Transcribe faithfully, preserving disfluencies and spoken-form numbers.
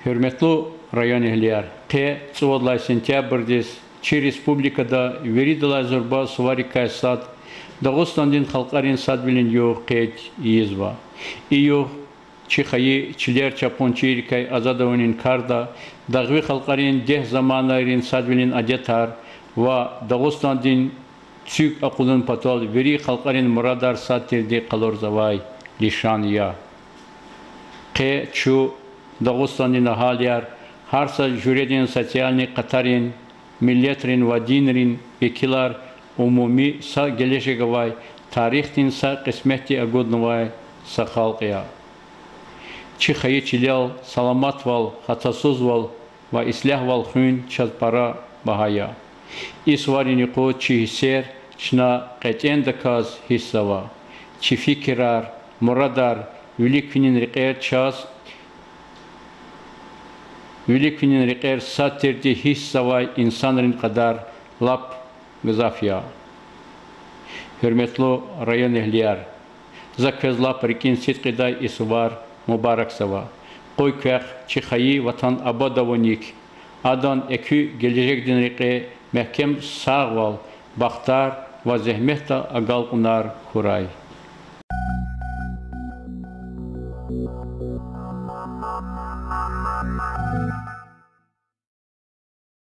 Гьуьрметлу районэгьлияр, къе цӀувад лагьай сентябрдиз чи республикада виридалай зурба суварикай сад Дагъустандин халкьарин садвилин югъ къейд ийизва. И югъ чи хайи чилер чапхунчийрикай азад авунин карда, дагъви халкьарин дегь заманайрин садвилин адетар ва Дагъустандин цуьк акъудун патал вири халкьарин мурадар сад тирди къалурзавай лишан я. Къе чун, Дагъустандин агьалияр, гьар са жуьредин социальный къатарин, миллетрин ва динрин векилар, умуми са гележег авай, тарихдин са кьисметди агуднавай са халкь я. Чи хайи чилел саламатвал, хатасузвал ва ислягьвал хуьн чаз пара багьа я. И суварин юкъуз чи гьиссер чна кьетӀендаказ гьиссзава. Чи фикирар, мурадар вилик финин рекьер чаз, вилик финин рекьер сад тирди гьиссзавай инсанрин кьадар лап гзаф я. Гьуьрметлу районэгьлияр, за квез лап рикӀин сидкьидай и сувар мубаракзава. Къуй квехъ чи хайи Ватан абад авуник, адан экуь гележегдин рекье мягькем сагъвал, бахтар ва зегьметда агалкьунар хьурай.